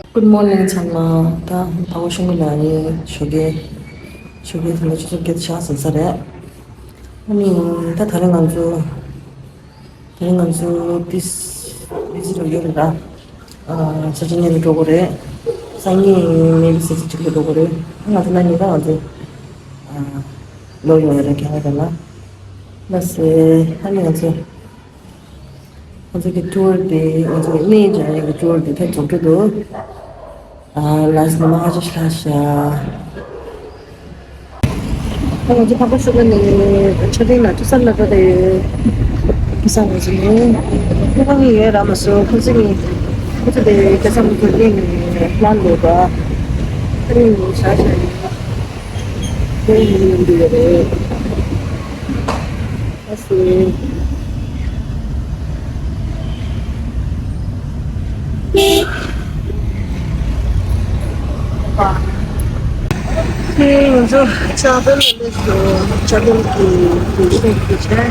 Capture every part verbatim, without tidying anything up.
Good morning ཚང་མ། ད་ཕ་གོ་ཤོང་གི་ལ་ནི་ཞོགས་ཀས་ཞོགས་ཀས་ད་ལྟ་ཆུ་ཚོད་བརྒྱད་ཤག་ཟིན་ས་རེད། ཨ་ནི་ད་ད་རེས་ང་ཚོ་ད་རེས་ང་ཚོ་ཏིས་བི་ཟི་རུ་ཡོད་རེད་ར། ཨ་ཆ་ཆ་ཉན་འགྲོ་གི་རེད། སང་ཉིན་མེ་ལི་སི་ཅིག་ལ་འགྲོ་གི་རེད། ང་ཚོ་ན་ཉིན་ད་ང་ཚོ་ཨ་ལོ་ཡོང་ཡ་རེད་ཁྱེད་རང་ལ། ལ་སེ་ཨ་ནི་ང་ཚོ། ང་ཚོ་གི་ཊུར་དེ་ང་ཚོ་གི་གནས་སྦྱང་ཡག་གི་ཊུར་དེ་ཐད་རྫོགས་འགྲོ་འདུག་ཨ་ལགས་ནི་མ་ཧ་ཅི་ཤ་ཤ། ང་ཚོ་ཕག་པ་ཤུ་ག་ནས་ཆ་ཕིང་ལ་ཐུག་ས་ལ་འགྲོ་དེ་ཡོད། ཁ་སང་ང་ཚོ་ནི་ཁོ་གང་ཡོད་ར་མ་སོ་ཁོ་ཚོ་ནི་ཁོ་ཚོ་དེ་ཁ་སང་ང་ཚོ་གླེང་ནས་ལ་འགྲོ་པ། ཨ་ནི་ཤ་ཤ་ཡིན། དེ་ཡིན་འདི་རེད། ཨ་སི། ཁྱེད་ང་ཚོ་ཅ་བེལ་ལ་སླེབས་སོང་། ཅ་བེལ་གྱི་གི་ཤིང་གི་ཆེན།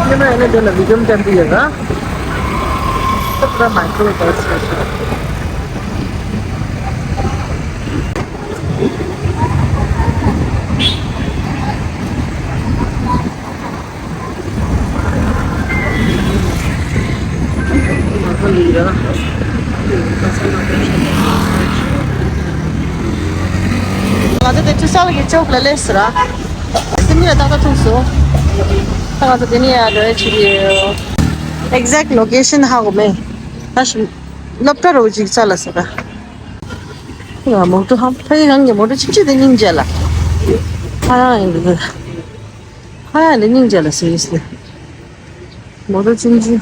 ཉི་མ་ཡིན་ན་འདི་ལ་བི་ཌིའོ་བཏང་གི་ཡོད་ལ། ད་ཕར་མའི་ཀྲོ་བྷ་སི་རེད་ཤག་ང་ཚོ་དེ་ཆུ་སྲང་གི་ཅོག་ལ་སླེབས་སོང་ར། དེ་ནས་ཏག་ཏག་ཐུག་སོང་། ད་ང་ཚོ་དེ་ནས་ཡར་འགྲོ་ཡ་བྱེད་ཀྱི་ཡོད། Exact location ཧ་གོ་མེད། ད་ཞིམ་སློབ་གྲྭ་རུ་ཅིག་ཙ་ལ་ཟེར་ར། ང་མོ་ཊ་ཧམ་ཕ་ཡི་རང་གི་མོ་ཊ་ཆུང་ཆུང་དེ་སྙིང་རྗེ་ལ། ཧ་ཡང་ཡིན་འདུག་ཧ་ཡང་དེ་སྙིང་རྗེ་ལ་seriously། མོ་ཊ་ཆུང་ཆུང་།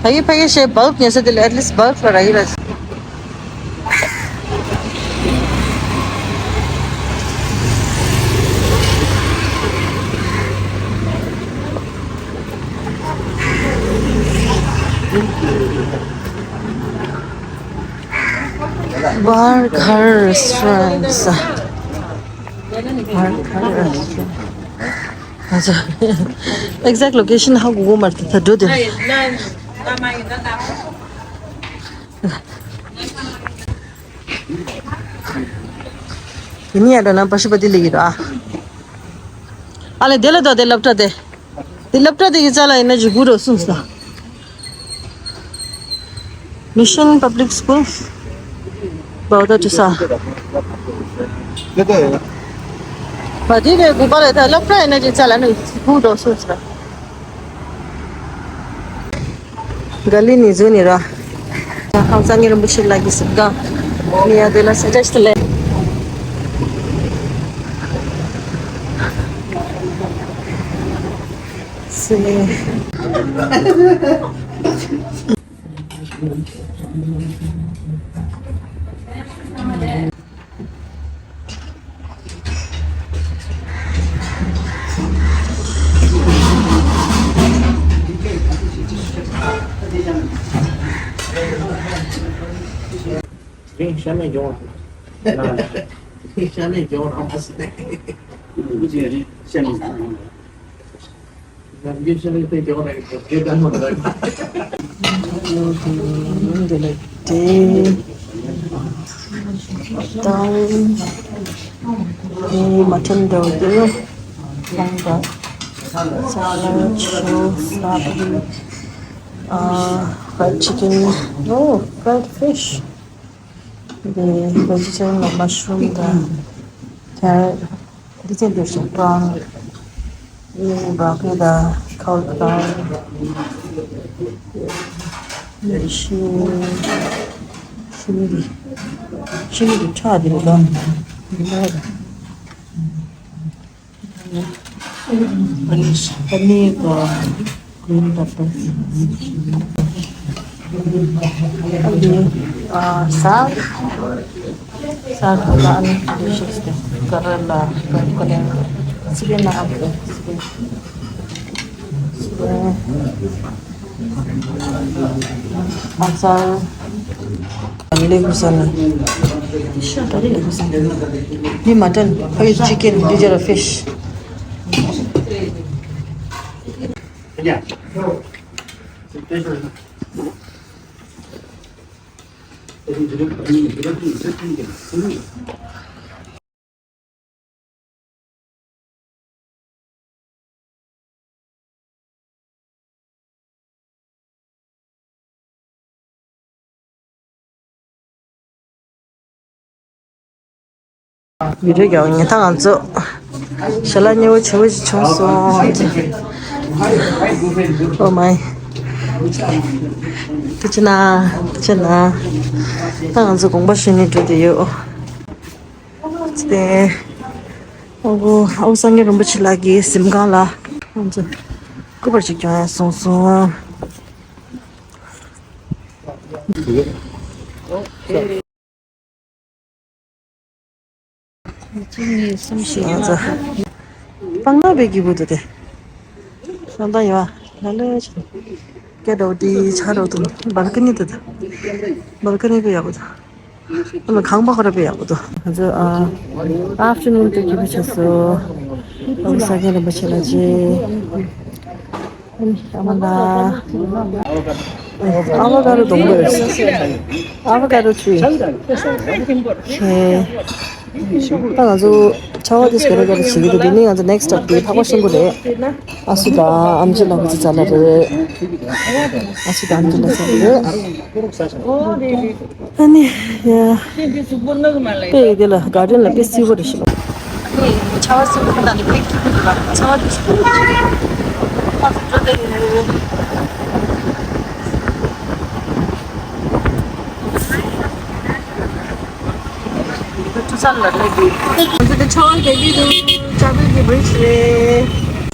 ཕ་གི་ཕ་གི་ཞེས་bulb ཉན་ས་དེ་ལ་at least bulb ལ་རག་གི་ར། Burger restaurant. Burger restaurant. ཨ་ཙི། Exact location ཧ་གོ་གོ་མ་རེད་ད་འགྲོ་དེ། དེ་ནི་ཡ་འདྲ་ན་པ་ཤི་པ་དེ་ལེགས་ཡོད་ཨ། ཨ་ལེ་དེ་ལ་དོ་དེ་སློབ་གྲྭ་དེ། དེ་སློབ་གྲྭ་དེ་གི་རྩ་ལ་ཡིན་ན་ཇི་གུ་རོ་གསུངས་སོ། Mission Public School། བའོ་ད་དུ་ས། བ་དེ་གི་གུ་པ་ལ་ད་སློབ་གྲྭ་ཡིན་ན་ཇི་རྩ་ལ་ནི་ཇི་གུ་རོ་གསུངས་སོ། ག་ལི་ནི་ཟུ་ནི་ར། ཁང་གསར་རྙིང་རིན་པོ་ཆེ་ལགས་ཀྱི་གཟིམ་ཁང་། ནི་ཡ་དེ་ལ་སུ་ཇེ་སི་ཊི་ལས། སེ། རིང་ཤ་མེད་འཇོག་ལ། རིང་ཤ་མེད་འཇོག་ལ་མ་སི་ནས། རིང་ཤ་མེད་འཇོག་ལ། Mutton burger, salad, shrimp, fried chicken, oh, fried fish. The vegetarian mushroom, the carrot. འདི་ཚོ་འདིར་སོང་པང་། ཨེ་བ་ཀི་དང་ཁའུ་ཀའུ། ཤི་ཤི་མི་རི། ཤི་མི་རི་ཁྲག་འདི་རེད་དོ། འདི་མ་རེད། པ་ནི་པ་ནི་དང་། Green pepper. ཨ་ཟ། ཟ་ག་ལ་ཨ་ནི་ཤིག་སྟེ། ཀ་ར་ལ་ཀ་ཀ་ལ་སི་པན་ན་ཨ་པ་སི་པན། སི་པན། Masala. Legusan. Legusan. Ni mutton, or is chicken, these are fish. བི་ཌིའོ་རྒྱག་ངེས་ད་ང་ཚོ་ཞལ་ལག་མཉེས་པོ་ཆེ་བོ་ཞིག་བྱུང་སོང་། Oh my. ཏུ་ཅི་ན་ཏུ་ཅི་ན། ད་ང་ཚོ་དགོངས་པ་ཞུ་ནས་འགྲོ་དེ་ཡོད། དེ། ཨོ་ཨོ་སངས་རྒྱས་རིན་པོ་ཆེ་ལགས་ཀྱི་གཟིམ་ཁང་ལ་ང་ཚོ་སྐུ་པར་ཅིག་སྐྱོང་ཡ་སོང་སོང་། ང་ཚོ་སྤང་ནག་པའི་སྐྱིད་པོ་འདུག་དེ། ཤོང་ད་ཡོད་ལ་ལ་ཆ། སྐད་འགྲོ་དེ་ཆ་འགྲོ་དུ་སྦལ་ཀ་ནི་དུ་དུ། སྦལ་ཀ་ནི་པའི་ཡག་པོ་དུ། ཨ་ནི་ཁང་པ་ཁོ་ར་པའི་ཡག་པོ་དུ། ང་ཚོ་ཨ་ཨབ་ཊར་ནུན་དུ་སྐྱིད་པོ་བྱས་སོ། ཨ་ནི་ས་ཀྱང་རིན་པོ་ཆེ་ལ་རྗེ། ཨ་མ་ལ། ཨ་བ་ཀ་རོ་སྡོང་པོ་ཡོད། ཨ་བ་ཀ་རོ་ཊི་རི། ཧེ། ད་ང་ཚོ་ཆར་པ་དེ་སྐེ་ར་ཀ་ར་བྱེད་ཀྱི་འདུག་དེ་ནས་ང་ཚོ་ནེག་སི་ཊི་སི་ཊོབ་དེ་འཕགས་པ་ཤིང་ཀུ་རེད། ཨ་སུ་དང་ཨམ་ཆི་ལགས་ཀྱི་རྩ་ལ་རེད། ཨ་སུ་དང་ཨམ་ཆི་ལགས་རྩ་ལ་རེད། ཨ་ནི་ཡ། དཔེ་ཡི་དེ་ལ་གར་ཌེན་ལ་དཔེ་བསིལ་པོ་རེད་ཤག་ཨ་ནི་ཆར་པ་སེམས་ཁོང་དང་ནི་དཔེ་སྐྱིད་པོ་འདུག་ལ་ཆར་པ་དེ་སུ་ཁོང་ཆེ་ཁ་སུ་འགྲོ་དེ་ཡོད། ཐུགས་ས་ལ་རེད་འདུག་ང་ཚོ་དེ་ཆར་པ་རྒྱག་གི་འདུག་ཆར་པའི་གི་བྷི་རིཇ་རེད།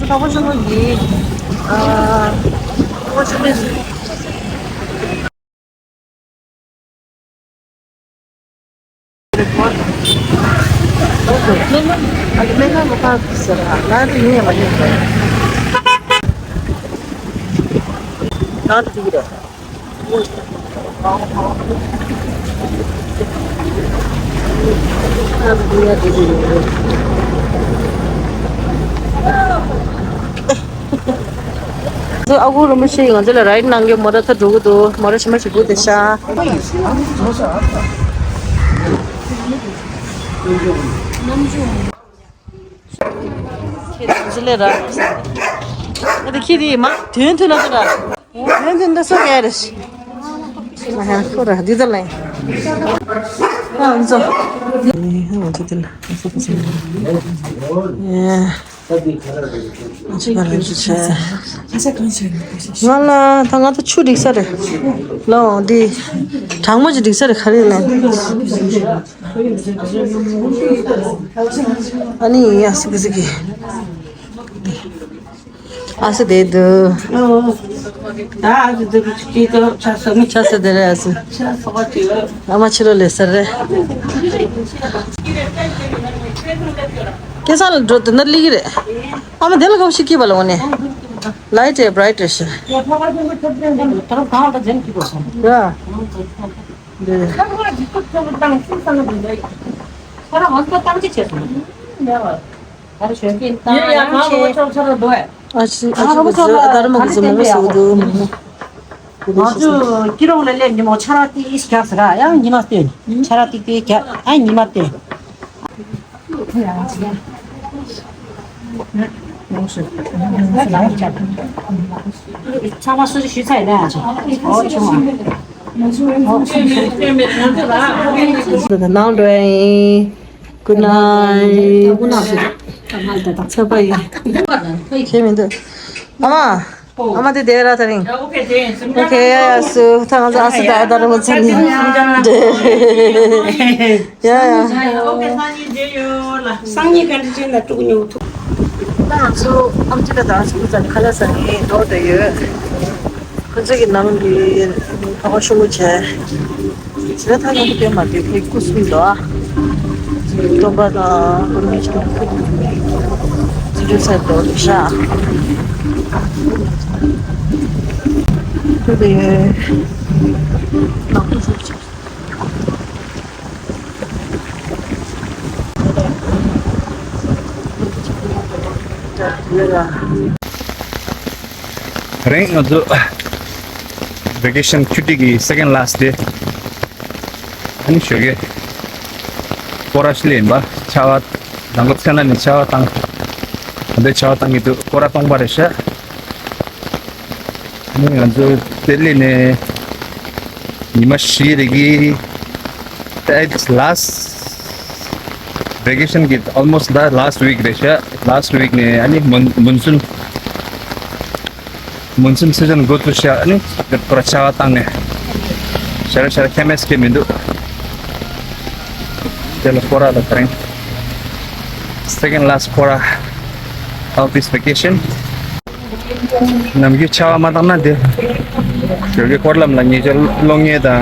ཁ་པོ་ཤོ་ལོ་གི་ཨ་ཁ་པོ་ཤོ་ལོ་གི་ཨ་ཁུ་རིན་པོ་ཆེ་ང་ཚོ་ལ་རའིཌ་གནང་གི་མོ་ཊ་ཐོག་འགྲོ་གི་འདུག་མོ་ཊ་ཞིམ་པ་ཞིག་སྒུག་བསྡད་ཤག་ཁྱེད་རང་ཚོ་ལས་ར། ཨ་ད་ཁྱེད་དེ་མ་དོན་དུ་ན་ཚོ་ར། དོན་དུ་འདི་སོ་ག་རེ། ང་ཡང་ཁོ་ར་འདི་ལྟར་ལ་ཡིན། ཨ་ང་ཚོ། ཨེ་ང་ཚོ་དེ་ལ་ང་ཚོ་ཁོ་ཚོ་ལ། ཨེ། ང་ཚོ་ག་ལ་འདི་བྱས། ང་ལ་ད་ང་ཚོ་ཆུ་སྒྲིག་ས་རེད། ལོ་འདི་གྲང་མོ་ཅིག་སྒྲིག་ས་རེད་ག་རེ་ལ། ཨ་ནི་ཡ་སི་ཀི་སི་ཀི། ཨ་སི་དེ་དུ། ཆ་ས་དེ་རེད་ཨ་སི། ཨ་མ་ཕྱི་ལོ་ལས་ས་རེད། སྐལ་བཟང་ལ་འགྲོ་དུ་ན་ལི་གི་རེད། ཨ་མ་དེ་ལ་ག་བ་ཞིག་སྐྱིད་པ་ལ་འོ་ནས། ལའིཊ་ཨེ་བྷི་རའིཊ་རེད་ཤག་ཡ། འདི། ཨ་ཅི་ཨ་ཅི་གི་ཟི་ཨ་ད་ར་མ་གི་ཟི་མང་པོ་ཟི་གི་འདུག་མང་པོ། ང་ཚོ་སྐྱིད་རོང་ལ་སླེབས་ཉིན་མོ་ཆ་ར་ཏི་ཨིས་རྒྱག་ཟེར་ར་ཡང་ཉི་མ་སྟོན། ཆ་ར་ཏི་ཏི་རྒྱག་ཨ་ཉི་མ་སྟོན། ཚང་མ་སུ་ཞུ་ཚར་ཡིན་ན་ཨ་ཅེ། ཨོ་ཆུང་བ། ནང་འགྲོ་ཡ་ཡིན། Good night. ཚོད་པ་ཡིན། ཁྱེད་མི་འདུག་ཨ་མ། ཨ་མ་དེ་བསྡད་ར་ད་རིང་། ཨོ་ཁེ་ཡ་ཡ་སུ་ད་ང་ཚོ་ཨ་སུ་ད་ཨ་ད་ར་མ་ཚ་ནི། ཡ་ཡ། སང་ཉིན་ག་འདྲ་བྱས་ན་དཀྲུག་ཉོ་ཐུབ། ད་ང་ཚོ་ཨམ་ཆི་ལ་ད་ཨ་སུ་ཙམ་ཁ་ལག་ཟ་ནི་འགྲོ་བསྡད་ཡོད། ཁོ་ཚོ་གི་ནང་གི་ཕ་ཁོ་ཤུ་མུ་བྱས། ཟེར་ཐ་ན་དེ་མ་དེ་ཁོའི་སྐུ་གསུམ་དོ། སྟོན་པ་དང་ཀུན་མཁྱེན་ཁོ་ཚོ་ཚུར་ཚར་དོ་ཤ། རིང་ང་ཚོ་བེ་ཀེ་ཤན་ཆུ་ཊི་གི་second last day། ཨ་ནི་ཞོགས་ཀས་སྐོར་ར་ཞིག་ལེན་པ། ཆར་པ་ནང་ལོགས་ཚན་ལ་ནི་ཆར་པ་བཏང་། ད་ལྟ་ཆར་པ་བཏང་གི་འདུག་སྐོར་ར་སྟོང་པ་རེད་ཤག་ཨ་ནི་ང་ཚོ་ལྡི་ལི་ནས་ཉི་མ་བཞི་རེ་གི། It's last vacation གི་almost the last week རེད་ཤག last week ནས་ཨ་ནི་མོན་མོན་སུན། མོན་སུན་སི་ཛན་འགོ་ཚུགས་ཤག་ཨ་ནི་སྐོར་ར་ཆར་པ་བཏང་ནས་ཞར་ཞར་ཁྱད་མེད་སྐྱེ་མི་འདུག་དེ་ལ་སྐོར་ར་ལ་དེ་རིང་second last quarter of this vacation། ནམ་རྒྱུན་ཆར་པ་མ་བཏང་ན་དེ། ཞོགས་ཀས་སྐོར་ལམ་ལ་ཉིན་རྒྱུན་གློག་བརྙན་དང་།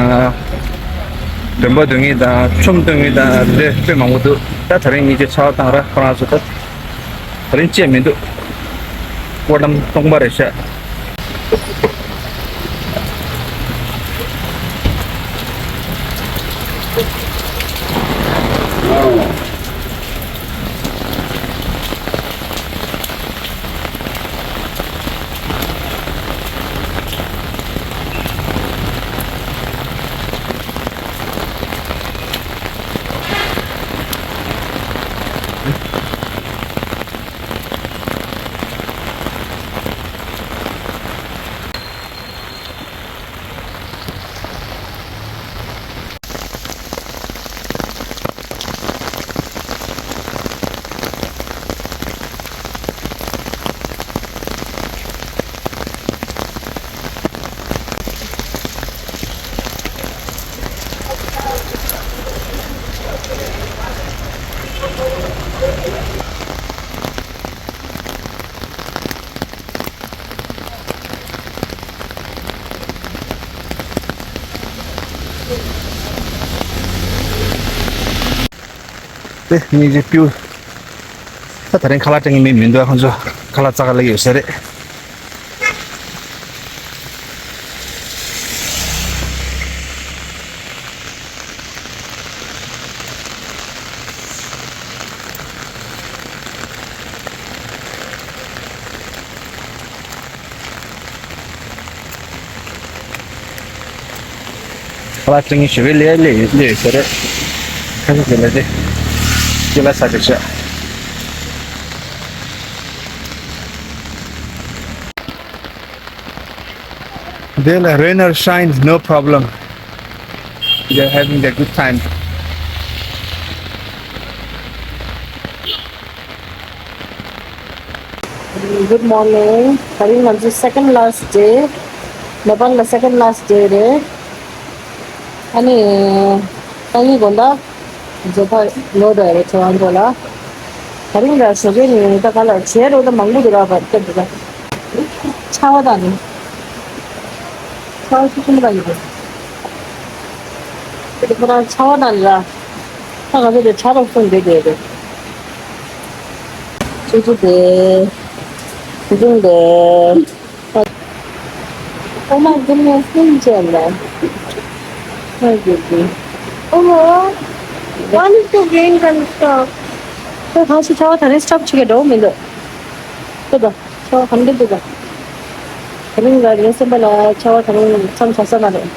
མགྲོན་པོ་སྡོད་མཁན་དང་ཁྲོམ་སྡོད་མཁན་དང་དེ་དཔེ་མང་པོ་འདུག་ད་དེ་རིང་ཉིན་རྒྱུན་ཆར་པ་བཏང་ར་ཁོ་རང་ཚོ་ད། དེ་རིང་བཅད་མི་འདུག་སྐོར་ལམ་སྟོང་པ་རེད་ཤག་དེ་སྙིང་རྗེ་སྤྲེའུ། ད་དེ་རིང་ཁ་ལག་སྤྲད་མཁན་མི་མི་འདུག་ཁོང་ཚོ་ཁ་ལག་རྩ་ག་ལ་ཡོད་ས་རེད། ཁ་ལག་སྤྲད་མཁན་ཞེ་པོ་ལས་ལས་ལས་ཟེར་རེད། ཁ་ཤས་ཀྱི་ལས་དེ་སྐྱེ་ལ་ས་དེ་བྱ། དེ་ལ་rain or shine, no problem. They're having a good time. Good morning. དེ་རིང་ང་ཚོ་second last day. ནེ་པཱལ་ལ་second last day རེད། ཨ་ནི་ཏང་ཡིག་དགོང་དག་མཛད་པ་ལོ་དང་རེ་ཚོ་ཨང་གོ་ལ། དེ་རིང་ར་ཞོགས་ཀས་ནི་ད་ག་ལ་བྱས་རོགས་ད་མང་པོ་འདུག་ར་བར་སྐབས་འདུག་ཆར་པ་དང་ནི། ཆར་པ་ཆུ་ཆུ་མ་ཡིན་པ། དེ་ཁོ་རང་ཆར་པ་དང་ལ། ད་ག་ཚོད་དེ་ཆར་རོགས་སོང་བསྡད་བསྡད་རེད། ཆུ་ཆུ་དེ། ཆུ་ཆུང་དེ། Oh my goodness, ནི་མཇལ་ལ། Oh my goodness. Oh, what is the rain gonna stop? ཁོས་གང་ཞིག་ཆར་པ་ད་རེས་སི་ཊོབ་བྱེད་ཀྱི་འགྲོ་མི་འདུག་ལྟོས་དང་། ཆར་པ་གང་འདྲ་འདུག་ག་དེ་རིང་ག་རེ་སེམས་པ་ལ་ཆར་པ་ད་རིང་མཚམས་བཞག་ས་མ་རེད།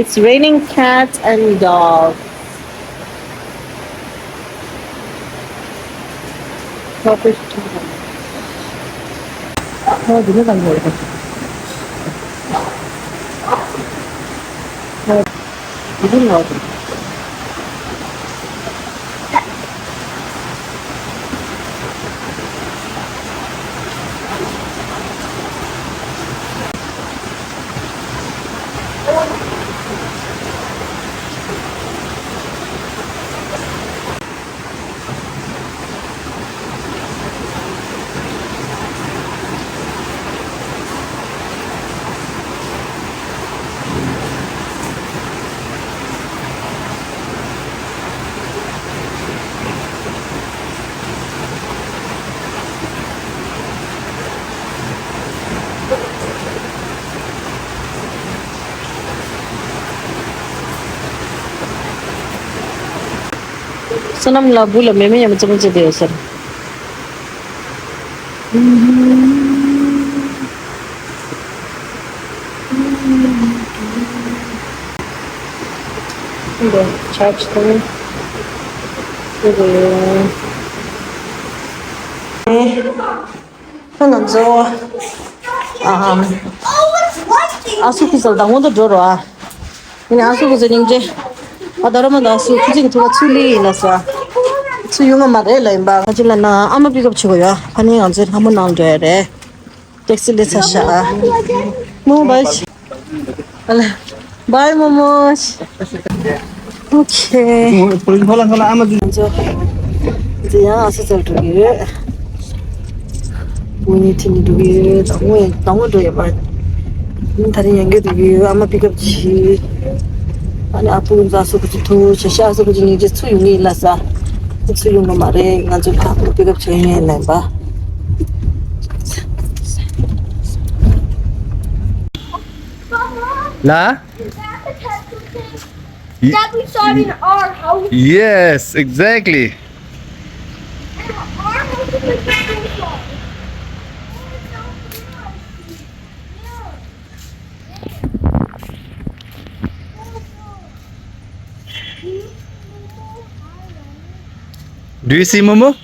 It's raining cats and dogs. བསོད་ནམས་ལགས་སྦུག་ལ་མེ་མེ་ཡ་མ་རྩེད་མོ་རྩེ་བསྡད་ཡོད་ཟེར། འདི་ཆར་ཇི་བཏང་། འདི་རེད། ང་ཚོ་ཨ་ཧམ། ཨ་སུ་ཁུ་ཚོ་དང་པོ་འདི་འགྲོ་རོགས་ཨ། ཡིན་ཨ་སུ་ཁུ་ཚོ་སྙིང་རྗེ། ཨ་ད་ར་མ་ད་སུ་ཁུ་ཚིག་ཐུག་ཚུ་ལི་ཡིན་ལ་ས། ཚུ་ཡོང་ང་མ་རེད་ལ་ཡིན་པ། ཁ་ཅིག་ལ་ན་ཨ་མ་པིག་ཨབ་བྱེད་དགོས་ཡ། ཕ་ནི་ང་ཚོའི་ལྷ་མོ་ནང་འགྲོ་ཡ་རེད། ཏེག་སི་ལས་ཚ་ཤ། མོ་བའི། ཨ་ལ། བའི་མོ་མོ། ཨོ་ཁེ། ང་ཚོ་འདི་ཡང་ཨ་སི་ཚལ་འགྲོ་གི་ཡོད། བུ་གཉིས་ཐིན་འགྲོ་གི་ཡོད། དང་པོ་དང་པོ་འགྲོ་ཡོད་པ། ཨིན་ཐ་རིང་ཡང་གི་འགྲོ་གི་ཡོད། ཨ་མ་པིག་ཨབ་བྱེད། ཨ་ནི་ཨ་ཕུ་ང་ཚོ་ཨ་སུ་ཁུ་ཚུ་ཐུག་བྱེད་ཤ། ཨ་སུ་ཁུ་ཚུ་ཉིན་རྗེས་ཚུ་ཡོང་གི་ཡིན་ལ་ས། ཚུ་ཡོང་གི་མ་རེད། ང་ཚོ་ཨ་ཕུ་པིག་ཨབ་བྱེད་ཡིན་ལ་ཡིན་པ། ལ། That we saw it in our house. Yes, exactly. And our house is like this one. Yeah. Do you see Momo?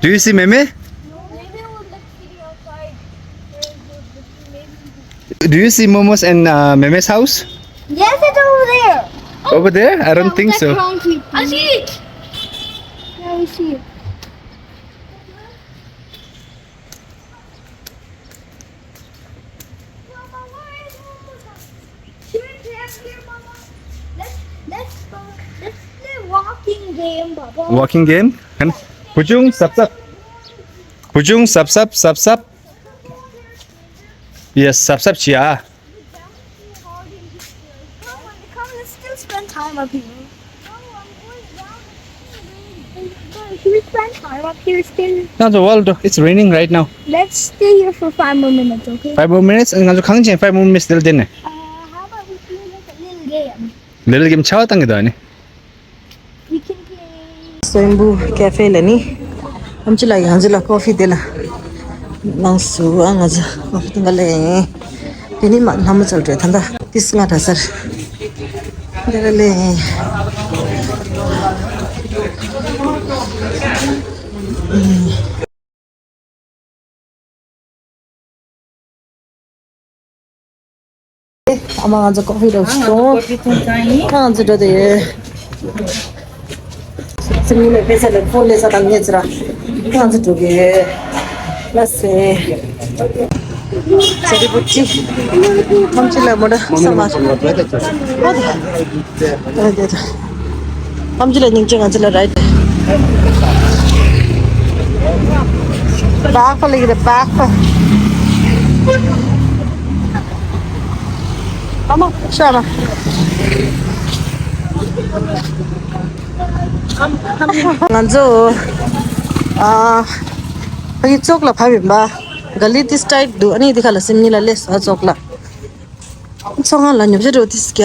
Do you see Meme? Maybe we'll look city outside. Do you see Momo's and uh, Meme's house? Yes, it's over there. Over there? I don't think so. I see it. Yeah, we see it. Mama, where is Momo's house? She went to here, Mama. Let's let's go. Let's play walking game, Baba. Walking game? Kan? Bujung sap sap. Bujung sap sap sap sap. Yes, sap sap chia. Come on, come, let's still spend time up here. Should we spend time up here still? Not the world, it's raining right now. Let's stay here for five more minutes, okay? Five more minutes, and five more minutes still there. Uh, how about we play like a little game? Little game, ཆར་པ་བཏང་གི་འདུག་ཨ་ནི། སོན་བུ་ཀེ་ཧྥེ་ལ་ནི། ཨམ་ཆི་ལ་ཡང་ཅི་ལ་ཀོ་ཧྥི་དེ་ལ། ལངས་སུ་ཨ་ང་ཚོ་ཀོ་ཧྥི་དེ་འགའ་ལེ། དེ་ནི་མ་ལྷ་མོ་ཚོར་འགྲོ་ད་ལྟ་ཏིས་ང་ད་སར། དེ་ལ་ལེ། ཨ་མ་ང་ཚོ་ཀོ་ཧྥི་རོགས་ཞིག་གཏོང་། ང་ཚོ་འགྲོ་དེ་ཡོད། སེམས་ཉིད་ནས་ཕེ་ས་ལས་ཕོ་ལས་ས་དང་ངེད་ཚོ་ར་ང་ཚོ་འགྲོ་གི་ཡོད། ལ་སེ། ཚ་རི་བུ་ཅི། ཐམས་ཅད་ལ་མོ་འདྲ་ས་མ། ཨ་དེ། ཨ་དེ་དེ། ཨམ་ཅི་ལ་སྙིང་རྗེ། ང་ཚོ་ལ་རའིཌ། བྷེག་ཕ་ལེགས་རེད། བྷེག་ཕ། ཨ་མ་ཤ་མ། ང་ཚོ་ཨ་ཕ་གི་ཙོག་ལ་བབས་ཡིན་པ། ག་ལི་ཏི་སི་ཊའིཊ་འདུག་ཨ་ནི་འདི་ཁ་ལ་སེམས་ཉིད་ལ་སླེབས་སོང་ཙོག་ལ། ཚོང་ཁང་ལ་ཉོ་ཆ་འགྲོ་དུས་ཀྱ།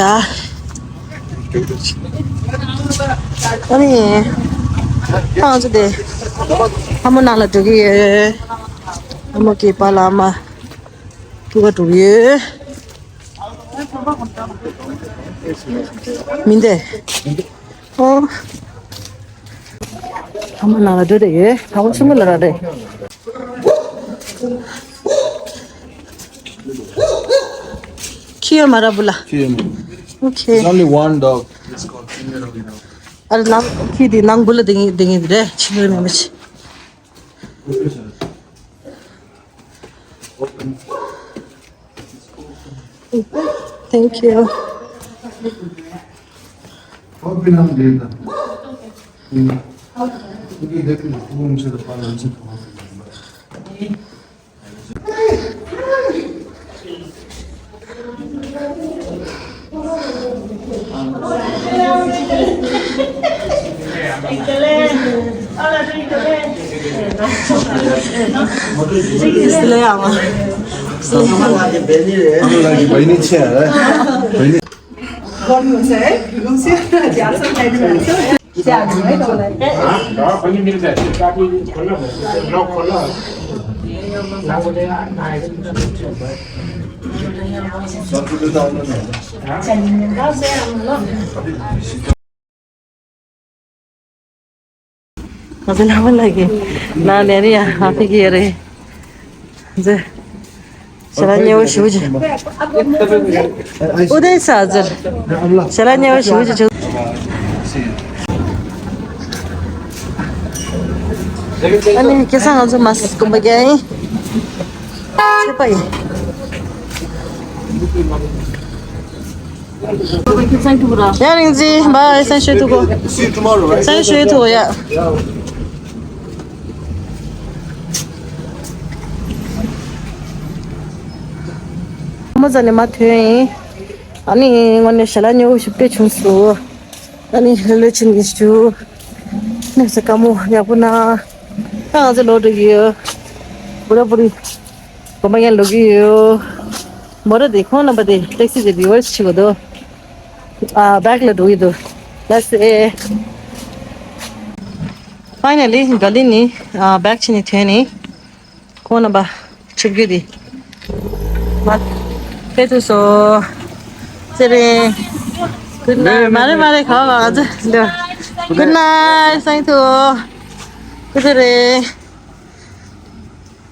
ཨ་ནི། ང་ཚོ་དེ། ལྷ་མོ་ནང་ལ་འགྲོ་གི་ཡོད། ལྷ་མོ་གི་པཱ་ལགས་མ། ཐུག་ག་འགྲོ་གི་ཡོད། མིན་ཏེ། ཨོ། ལྷ་མོ་ནང་ལ་འགྲོ་དེ་ཡོད། ད་ཁོ་ཆུང་ངུ་ལ་ར་རེད། ཁྱི་ཡོད་མ་ར་བུ་ལ། ཁྱི་ཡོད་མ། ཨོ་ཁེ། There's only one dog. It's called Kimmy Robbie dog. ཨ་ལ་ནང་ཁྱི་དེ་ནང་བུ་ལ་དེ་ངེས་དེ་ངེས་རེད། ཁྱི་ཡོད་མ་མ་ཆི། Thank you. ང་ཚོ་ལྷ་མོ་ལགས་ཀྱི་ནང་ནས་རེད་ཡ། ཨ་ཕ་གི་ཡ་རེད། ཟེར། ཞལ་ལག་མཉེས་པོ་ཞེ་པོ་ཅིག་ཨུ་དེ་ས་ཟེར། ཞལ་ལག་མཉེས་པོ་ཞེ་པོ་ཅིག་བྱུང་། ཨ་ནི་ཁ་སང་ང་ཚོ་མ་སི་ཀུམ་པ་རྒྱག་ཡིན། ཆོག་པ་ཡིན། ཡ་རིང་ཙི། བཱའི། སང་ཞོགས་ཐུག་གོ། See you tomorrow, right? སང་ཞོགས་ཐུག་གོ་ཡ། མོ་ཙ་ནས་མ་ཐོན་ཡིན། ཨ་ནི་དངོས་གནས་ཞལ་ལག་མཉེས་པོ་ཞེ་པོ་བྱུང་སོང་། ཨ་ནི་ལོས་ཕྱིན་གྱི་ཞུ། གནས་ས་དཀའ་མོ་ཡག་པོ་ན། ད་ང་ཚོ་ལོག་འགྲོ་གི་ཡོད། བུ་ར་བུ་རི། གོམ་པ་ཡན་ལོག་གི་ཡོད། མོ་ར་དེ་ཁོང་རྣམ་པ་དེ་ཊེག་སི་དེ་རི་བར་སི་བྱེད་དགོས་འདུག་ཨ་བེག་ལ་འགྲོ་གི་འདུག Let's say. Finally ག་ལི་ནི་ཨ་བེག་ཕྱིན་ནས་ཐོན་ནས། ཁོང་རྣམ་པ་ཆིབས་བསྒྱུར་དེ་མ་ཕེབས་ཐུབ་སོང་། ཚེ་རིང་། Good night. མ་རེད་མ་རེད། ག་བ་ང་ཚོ་འདི། Good night. སང་ཐུག་ཚེ་རིང་།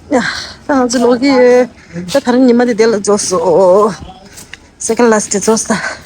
ཡ། ད་ང་ཚོ་ལོག་གི་ཡོད། ད་ད་རིང་ཉི་མ་དེ་དེ་ལ་རྫོགས་སོང་། Second last day རྫོགས་སོང་།